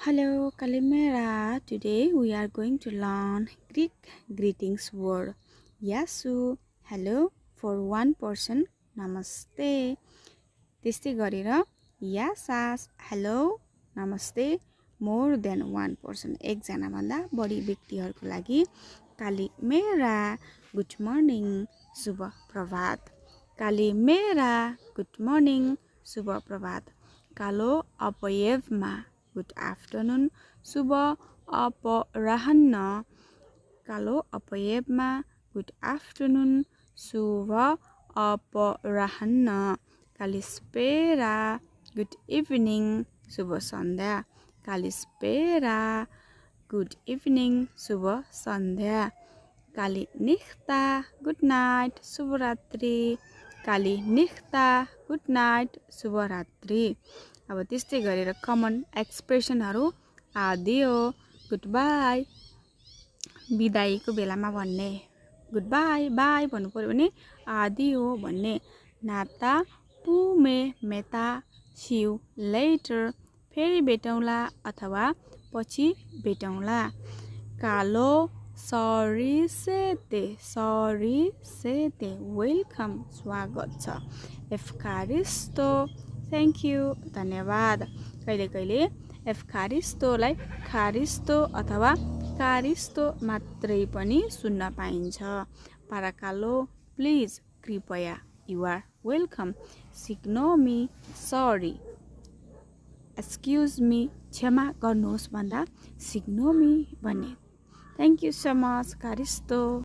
Hello, Kalimera. Today we are going to learn Greek greetings word. Yasu, hello for one person. Namaste. त्यस्तै गरेर यासास, hello, नमस्ते more than one person. एकजना भन्दा बढी व्यक्तिहरूको लागि कालिमेरा, good morning, शुभ प्रभात. कालिमेरा, good morning, शुभ प्रभात. कालो अपयेवमा, good afternoon, शुभ अपराह्न. कालो अपयेवमा, good afternoon, शुभ अपराह्न. कालिस्पेरा, good evening, शुभ सन्ध्या. कालिस्पेरा, good evening, शुभ सन्ध्या. कालिनिख्ता, good night, शुभरात्रि. कालिनिख्ता, good night, शुभरात्रि. अब त्यस्तै गरेर कमन एक्सप्रेसनहरू आदियो, गुड बाई, बिदाईको बेलामा भन्ने, गुड बाई, बाई भन्नु पर्यो भने आदियो भन्ने. नाता पुमे मेता, सिउ लेटर, फेरि भेटौँला अथवा पछि भेटौँला. कालो सरी सेते, वेलकम, स्वागत छ. एफकारिस्तो, थ्याङ्क यू, धन्यवाद. कहिले कहिले एफकारिस्तोलाई खारिस्तो अथवा कारिस्तो मात्रै पनि सुन्न पाइन्छ. पाराकालो, प्लिज, कृपया, यु आर वेलकम. सिग्नोमी, सरी. एक्सक्युज मी, क्षमा गर्नुहोस् भन्दा सिग्नोमी भन्ने. Thank you so much, कारिस्तो.